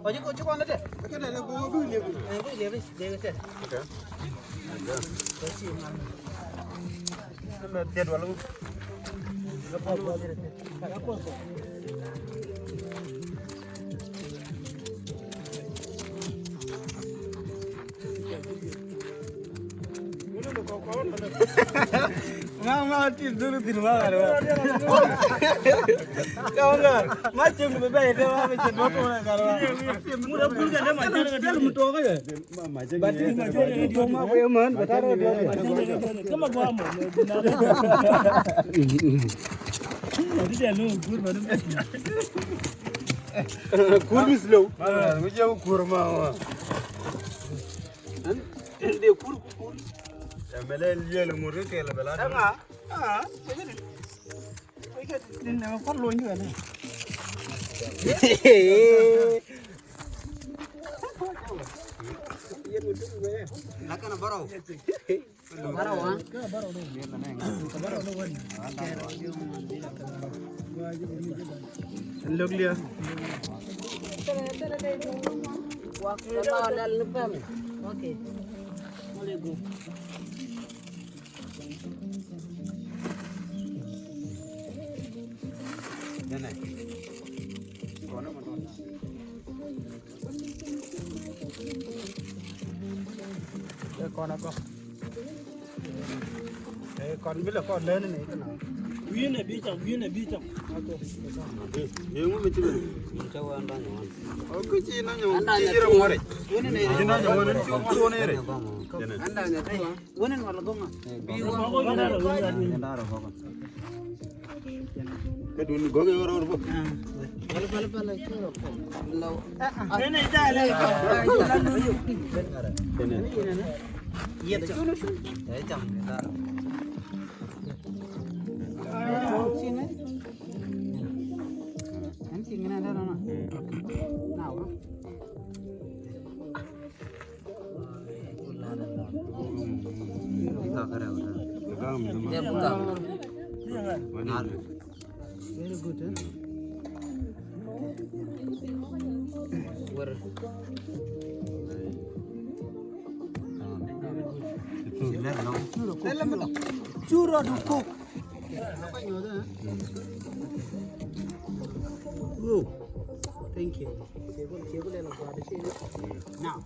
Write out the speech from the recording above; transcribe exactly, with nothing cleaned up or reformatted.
Ɔ, ci kɔn, ci kɔn dɛ. Ɛ, bi lep, lep, lep, lep. Okay. Nɛ mɛ thiet wala ŋu? Ma, ma, ti dhulu thin ma ɣar wa. Ka ɣar. Ma chem ni bɛ bɛ ite ma bɛ chem ma ko na ɣar wa. Mu da bul ka ne ma chem ni mu to ka ye. Ba ti ma chem ni to ma ko ye man ba ta ro de. Kama gwa mo. Di de no bul ma. Kur mi slow. Ma, ma, ma, ma, kur ma, ma. Ɛn, ɛn dee kur, kur. Ɛmɛ lɛ liɛl ŋut kä kɛl bɛ la. Ɛŋa? Aa, cɛ kɛ di. Cɛ kɛ di nɛ kɔr lony kɛ di. Lakin a bärɔw. Bärɔw, a? Lok liɛ. Wa kɛ lɔ dal ni pɛm. Okay. Mɔlɛ go. Nɛ nɛ. Kɔn mɔ dɔn. Ɛ kɔn a gɔk. Ɛ kɔn bi lɛ kɔn lɛn ni kɛ na. Wi̱i̱ nɛ bi cam, wi̱i̱ nɛ bi cam. Bi ŋu mi ci bi. Ca wä anda nyɔwan. Ɔ ku ci na nyɔwan. Ci yirɛ ŋuɔrɛ. Ci na nyɔwan ci wä ŋuɔrɛ. Anda nyɔwan. Wani nɔl gɔŋa. Kä duni gɔŋ i̱ rɔr bä. Pala pala pala cu rɔ kɔ. Law. Nene jale. Yet cu nu cu. Ɛ cam ni dar. Cine. Ɛn ci ŋinɛ dar na. Na wa. Very good, eh? Churro du kok. Oh, thank you. Now.